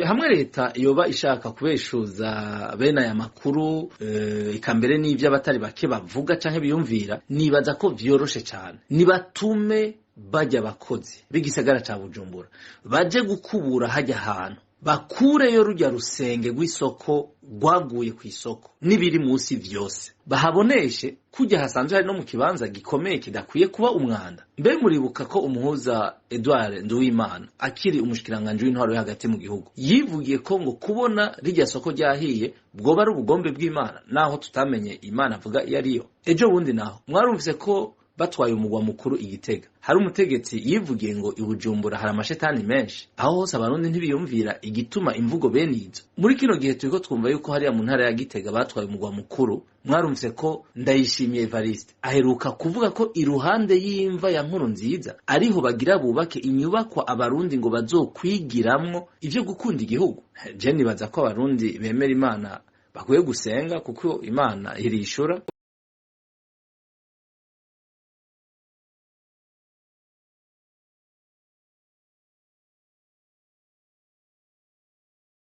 Hamwe leta yoba ishaka kubeshuza bene aya makuru, eka mbere n'ivyo abatari bake bavuga canke biyumvira, nibaza ko vyoroshe cane. Nibatume bajya abakozi b'igisagara ca Bujumbura baje gukubura hajya ahantu, bakureyo rujya rusenge rw'isoko rwaguye kw'isoko n'ibiri munsi vyose, bahaboneshe kujya hasanzwe hari no mu kibanza gikomeye kidakwiye kuba umwanda. Mbe muribuka ko umuhuza Edouard Nduwimana akiri umushikiranganji w'intwaro yo hagati mu gihugu yivugiye ko ngo kubona rirya soko ryahiye bwoba ari ubugombe bw'Imana, naho tutamenye Imana avuga iyo ariyo. Ejo bundi naho mwarumvise ko batwaye umugwa mukuru Igitega, hari umutegetsi yivugiye ngo i Bujumbura hari amashetani menshi. Aho hose abarundi ntibiyumvira igituma imvugo bene izo. Muri kino gihe turiko twumva yuko hariya mu ntara ya Gitega batwaye umugwa mukuru. Mwarumvise ko Ndayishimiye Evariste aheruka kuvuga ko iruhande y'imva ya Nkuru Nziza ariho bagira bubake inyubakwa abarundi ngo bazokwigiramwo ivyo gukunda igihugu. Je nibaza ko abarundi bemera Imana bakwiye gusenga, kuko Imana irishura.